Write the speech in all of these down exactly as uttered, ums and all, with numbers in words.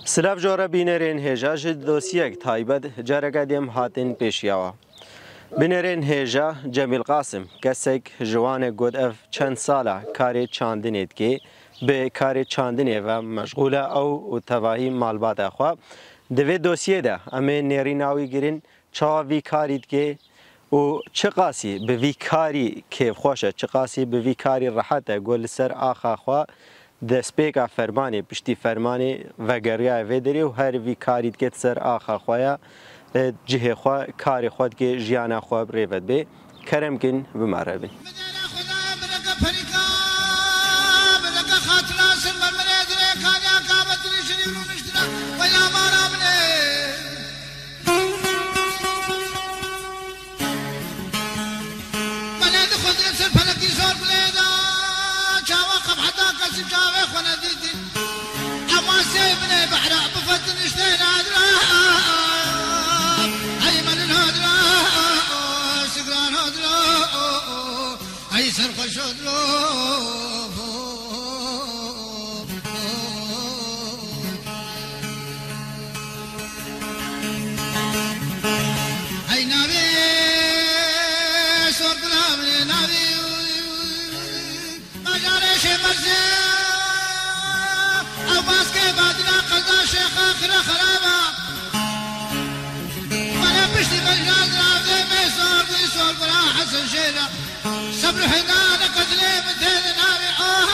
Silav ji we re bînerên hêja, ji dosyek taybet careke dêm hatin pêşiya we. Bînerên hêja, Cemîl Qasim, kesek ji wan e got ev çend sal e karê çandinê dike, bi karê çandinê ve meşxûl e ew û tevahî malbata xwe. Di vê dosyê de em ê nêrîna wî girin, çawa vî karî dike û çiqasî bi vî karî kêfxweş e, çiqasî bi vî karî rehet e, ku li ser axa xwe destpêka fermanê, piştî fermanê vegeriyaye vê derê û her vî karî dike di ser axa xwe ya, e, cihê xwe, karê xwe dike, jiyana xwe bi rê ve dibe. Kerem kin, bi me re bin. Belê dixwezin ser pelekî zor bilê da, çawa qebheta kesî çavê xwe nedîtî. Ema sê binê behra bifetin işte nadra. Ey melin hadra, sigran hadra, ey serxweş hadra. Hey navê sorgula min ê navê bajarê şê merzê ew baskê badina qeza şêxa xira xeraba. Mane piştî bejna ziravdê me sorgulî sorgula Hesen Şêra. Sebr hêdane qedilê min têde navê ah.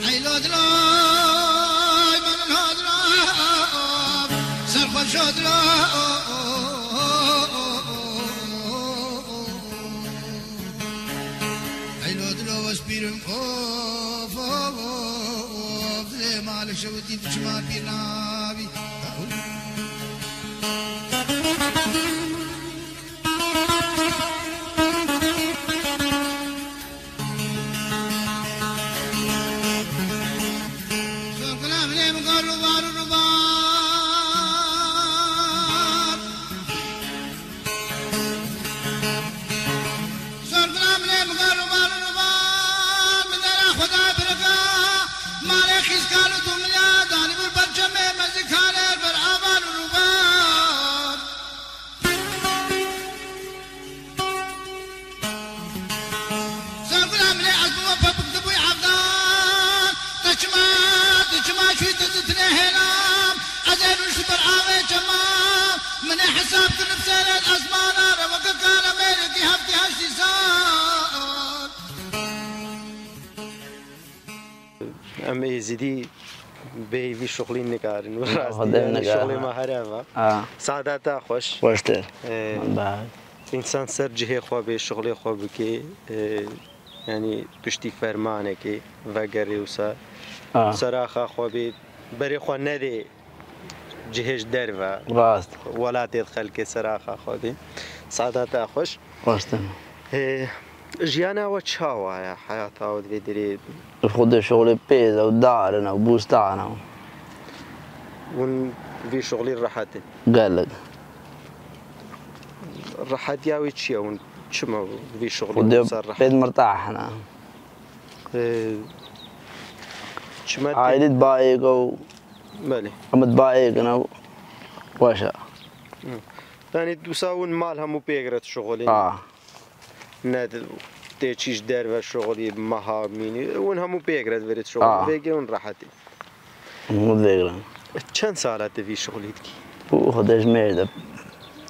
Ey lodra, ey melin hodra, serxweş hodra. Ey lodra, wespîrim, of, of, of, dilê malik şewitî diçima pîr nabî. Sorgula min ê ez bi we pepik dibûy evdan. Te çima, tu çima çûyî tu di tinê hêlam? Ez ê rûniştî ber avê çema. Min ê hesab kirin bi serê esmana re weke kara mêrekî heftî heştî sal. Em êzidî bêyî vî şuxlî nikarin. Bi rastî, Xwedê yanî, nikarin. Şuxlê me here ev e. Ha. Saada te xweş. Xweştir. Ee, Ba. Însan ser cihê xwe bê, şuxlê xwe bike, ee, yanî piştî fermanekê vegerê wisa. Ha. Ser axa xwe bê, berê xwe nedê cihê ji derve. Rast. Welatê xelkê ser axa xwe bê. Saada te xweş. Xweştir. Ee, Jiyana we çawa ye? Heyata we di vê derê? Xwedê şixulê pêz e û dar in e û bûstan e. Hûn vî şixulî rehet in? Gelek. Rehetiya wê çi ye? Hûn çima vî şixulî Xwedê ser rehet? Pêd mirtah ne. Ee, çima tê- Ailî di bayê ke û Belê. Em di bayê ke ne û weş e. Hı. Yanî wisa hûn mal hemû pêk re dişixulîn? A. Ne tê çî ji derve şixulî, meha mînî. Hûn hemû pêk re diverê dişixulî. A. Vêgê hûn rehetî. Hûn vêgre. Çend sala tu vî şixulî dikî? Û Xwedê ji mêr de.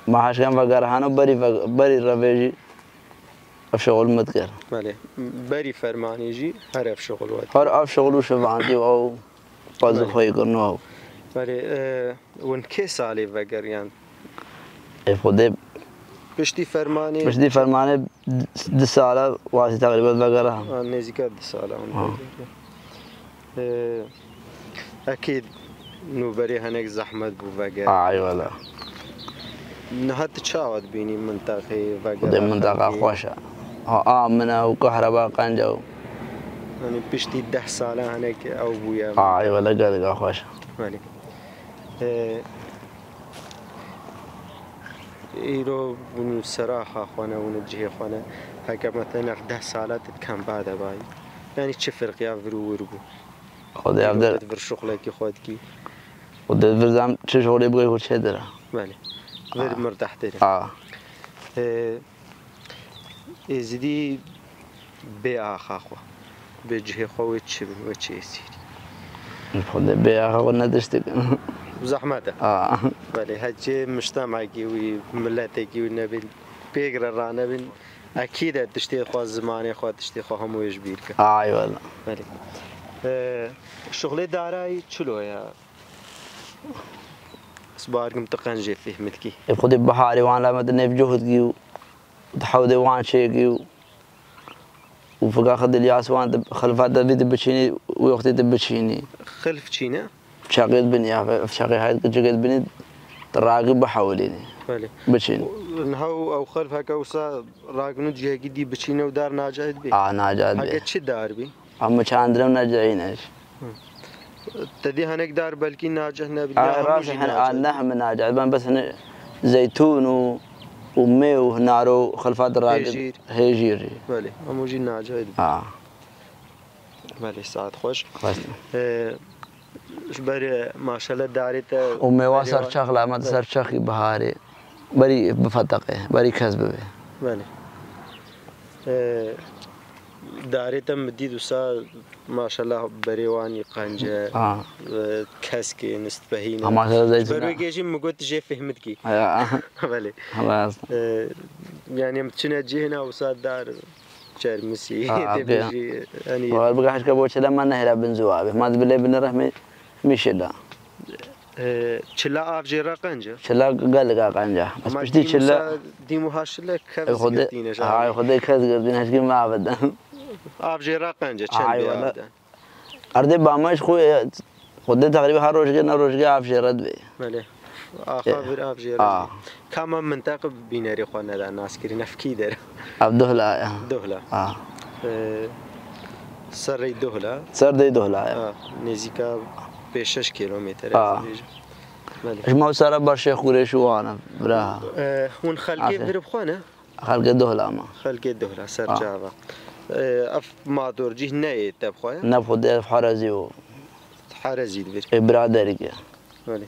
Me heşkan vegerhana berî ve-, berî revê jî ev şixul me dikir. Belê. Berî fermanê jî her ev şixul we dikir. Her ev şixul û şivandî û ew Xwezî Belê. Xweyî kirino ew. Belê, e, hûn kê salê vegeriyan? Ê Xwedê Piştî fermanê? Piştî fermanê di sala wasî teqrîben vegera. Ha, nêzîka di sala hûn Ha. vegeriyan. E, ekîd nûberê hinek zehmet bû veger. Ay wela. Niha tu çawa dibînî mintaqê vegera Xwedê mintaqa xelkê? Xweş e. A, a min e û kahreba qenc e û. Yanî piştî deh sala hinek ew bûye. Ay wela gelek a xweş e. Belê. Ee, îro hûn ser axa xwe ne, hûn cihê xwe ne. Heke mesela deh sala tu di kempa de bayî. Yanî çi firqiya vir û wir bû? Xwedê ev Îro der. Te di vir şuxlekî xwe dikî. Xwedê vir zam çi şolê bigê xwe çêtir e. Belê. Vir murtehtir e. A. Ee, Êzidî bê axa xwe, bê cihê xwe wê çi bin, wê çi êsîrî? Xwedê bê axa xwe ne tiştik. Zehmet e. A. Belê, hecê mujtemekî wî, miletekî wî nebin, pêk re ranebin. Ekîd e tiştê xwe, zimanê xwe, tiştê xwe hemû yê ji bîr ke. Ay wala. Belê. Ee, Şuxlê darayî çilo ye? Ez bawer kim tu qencê fêhm dikî. Ê xwedê biharê wan la me di nêv cuh dikî û di hewdê wan çêkî û û fika xwe dilyas wan di xilfa te vî dibiçînî û wextê dibiçînî. Xilf çî ne? Çaqê dibinî ya çaqê hayt çaqê dibinî, tu rakî bihewilînî. Belê. Biçîn. Niha ew xilf heke wisa ragin û cihekî dî biçîne û dar nacih dibê. A nacih dibê. Heke çi dar bî? Hemû çandire û necihîne. Te dî hinek dar belkî nacih nebin. A Ya hemû rast jî hin nacih a ne dibin. hemû nacih. Ben bes hin zeytûn û û mêw û naro xilfa di ragir. Hêjîr. Hêjîrî. Belê, hemû jî nacih dibin. A. Belê, saet xweş. Xweş. Ee, Ji ber maşallah darê te Û mêwa berê ser wa- çax la me di ser çaxî biharê. Berî bifeteqê, berî kes bibê. Belê. Ee, Darê te min dît wisa maşallah berê wanî qence, A. e, keskê, nistbehî ne. Ama sen zeytûn Ji ber ha. Wê gê jî min got tu jê fehmidkî. Ya. Belê. Xelas. Ee, Yani em çine cihê ne wisa dar çermisî. A, Tê abi. Jî, yani, Var bigah hişka bo çile me nehêra bin ziwa be. Ma dibilê bin rehmê mişila. e, çila av jê re qence. Çila gelek a qenca. Ez Ama piştî dîm çila. wisa, dîm û ha şile kev Xwedê, zî tîne ji hay avê. Xwedê kes girtin, hişkî me avêtin. Av jê re qence, çend Hay bê wala. av de. Erdê bamaj xwe, Xwedê teqrîben her rojgê ne rojgê av jê re dibê. Belê. Axa E, vir av jê re. a. Kama minteq bînerê xwe neda naskirî, nefkî der. Ev Duhla ya. Duhla. A. Ee, Serrey Duhla. Ser dey Duhla ya. Ha, nêzîka pênc şeş kilometre, Ha. ez dibêjim. Belê. Ji me sera ber Şêx Qurêş û wan e, bira. Ee, hûn xelkê Aferin. vir bi xwe ne? Xelkê Duhla me. Xelkê Duhla, ser Ha. çava. Ee, ev madorcî neyê te bi xwe ye? Ne xwe de herezî û Herezî divir. ê biraderî ke. Belê.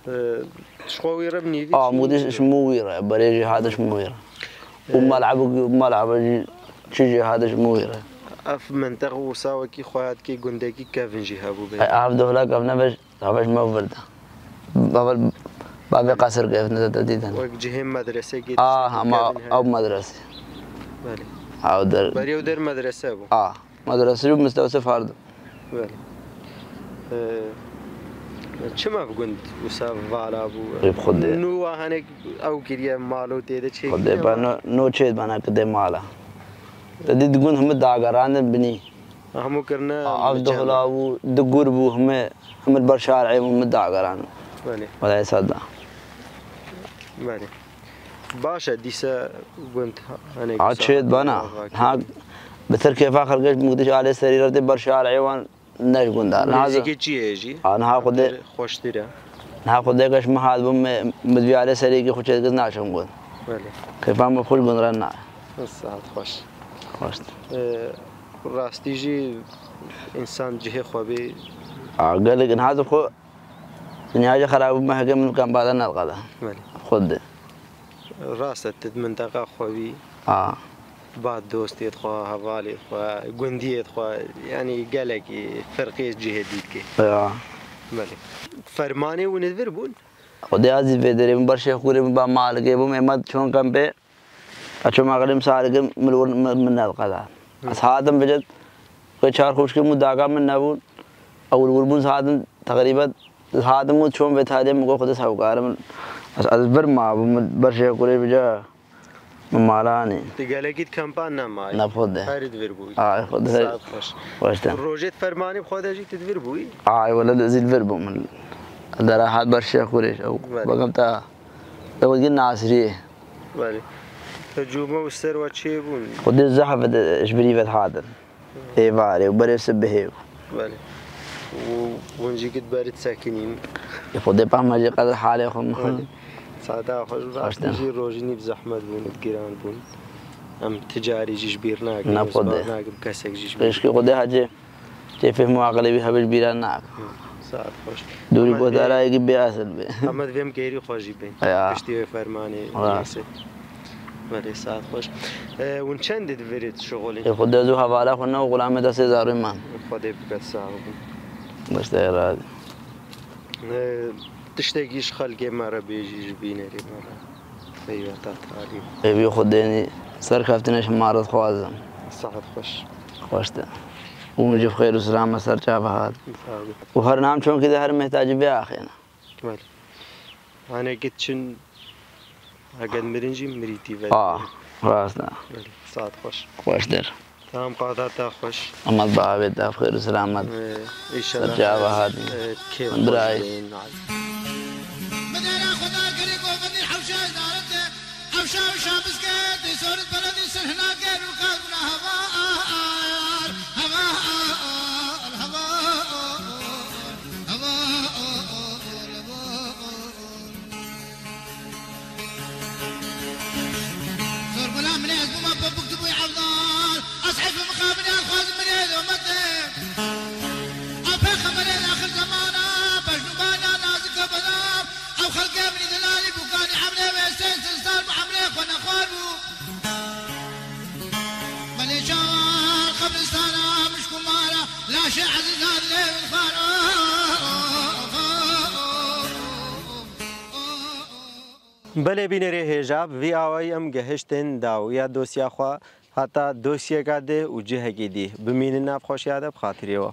Ee, Ji xwe wî re bi nîvî A, çî mûdî nîvî? ji mû wî re, berê jî hate ji mû wî re. Û Ee. Malebû, malebe jî çi jî hate ji mû wî re. Ev menteq wisa wekî xwe ya dikê gundekî kevin jî hebû bê. Ay, av Duhla kevne ve, tavê ji me vir de. Bavê, bavê qasir kevne de dîtin. Wek cihê medresekê A, hema kevin heye. Ew medrese. Belê. Ew der. Berî ew der medrese bû. A, medrese û mistewse fardo. Belê. Ee, Çima bi gund wisa vala bû? Ê bi Xwedê. Nû wa hinek ew kiriye malo tê de çê Xwedê kiriye be wa? no, no çêd bana ki dê mala. Te dî di gund hemû dagerandin binî. Hemû kirine Av bi cem. Duhla bû, di gur bû hemê, hemê ber şarê hemû dagerandin. Belê. Wala êsa da. Belê. Baş e, dîse gund hinek A wisa çêd bana. ava kiriye. Ha, bi tir kêfa xelkê ji mûdîş alê serî re tê ber şarê wan ne ji gund a. Niha Nêzîkî çi ye jî? A, niha Xwedê. Xweştir e. Niha Xwedê ke ji min hat bûm, me, min vî alê serê kî xwe çêdikir naçim gund. Belê. Kêfa me xwe ji gund re nayê. Saet xweş. Xweş. Ee, Rastî jî însan cihê xwe bê. A, gelek niha di xwe dinya jî xerab bû, me heke min kembala nelqada. Belê. Xwedê. Rast e, tu di minteqa xwe bî. A. Ba dostê xwe, hevalê xwe, gundiyê xwe, yanî gelekî firqê cihê dî dikê. Ya. Belê. Fermanê hûn li vir bûn? Xwedê ez jî vê derê bûm, ber Şêx Qurê bûm, ba malikê bûm, êma çon kempê. Ez çûm axirê min sar kim, min li wir min, min nelqeda. Ez hatim vêca, xwe çar xwişkê min daka min nebûn. Ew li wir bûn, ez hatim teqrîben, ez hatim û çûm vê taliyê min got, Xwedê sewkar e min. Ez, ez vir mabûm, min ber Şêx Qurê vêca min mala anî. Tu gelekî di kampan nemayî? Ne, Xwedê. Herî di vir bûyî. Ay, Xwedê. Saet xweş. Xweş te. Rojê di fermanê bi xwe de jî tu di vir bûyî? Ay, wele ez jî li vir bûm min. Ez dera hat ber Şêx Qurêş ew. Belê. Bakim te, ew wekî Nasiriyê. Belê. Hicûme û ser we çêbûn? Xwedê zehf de ji birî ve hatin. Êvarê û berê sibihê. Belê. Û hûn jî gid berî disekinîn. Xwedê pahma jî qedir halê xwe min. Belê. Saeta xwe ji Xweş rastî de. Jî rojînî bi zehmet bûn, bi giran bûn. Em ticarî jî ji bîr nakin, Na em xwe de. ziman nakin, kesek jî ji bîr. Pêşkî Xwedê hecê kêfê muaqilê wî hevij bîra nak. Saet xweş. Dûrî Ama guhdarekî bê esil bê. Ama divêm gêrî xwe jî bên. Ya. Piştî wê fermanê Rast. neyse. Belê, saet xweş. E, hûn çend di virê dişixulîn? Ê Xwedê ez û hevala xwe ne û xulamê destê zarû man. Xwedê bike sax bin. Beste razî. E, tiştekî ji xelkê me re bêjî, ji bînerê me re. Peyveta talî. Êvî Xwedênî serkeftinê ji ma re dixwazim. Saet xweş. Xweş de. Û min ji xêr û silamet ser çava hat. Sax bin. Û her nam çonkî de her mehtacî vê axêne. Belê. Hanê git çin, eger mirin jî mirî tî ve. A, rast e. Belê, saet xweş. Xweş der. Tamam, qada te xweş. Amat bi avê te, bi xêr û silamet. Ee, inşallah. Serçava hatî. Ee, kêf Min birayê. xweş bîn. Min era xwe da kirî govendî hewşa zarete. Hewşa hewşa biske, dê sorit beredî ser hinake rûka guna hevar, hevar, hevar, hevar. Zor guna min ez bûma popuk tu bûy evdar. Ez heyf mixabin ez xwazim min ê dometim. Ev pêxemberê axir zemana, pejnûbana nazika bedar. Ew xelkê min delalî bû kanî emrê wê sê sed sal bi emrê xwe nexwar bû. Belê çawa qebristana mişk û mara, laşê ezîzan lê xwar. Belê bînerê hêja, bi vî awayî em gehiştin dawiya dosya xwe, heta dosyeka dê û cihekî dî. Bimînin nav xweşiya de bi xatirê we.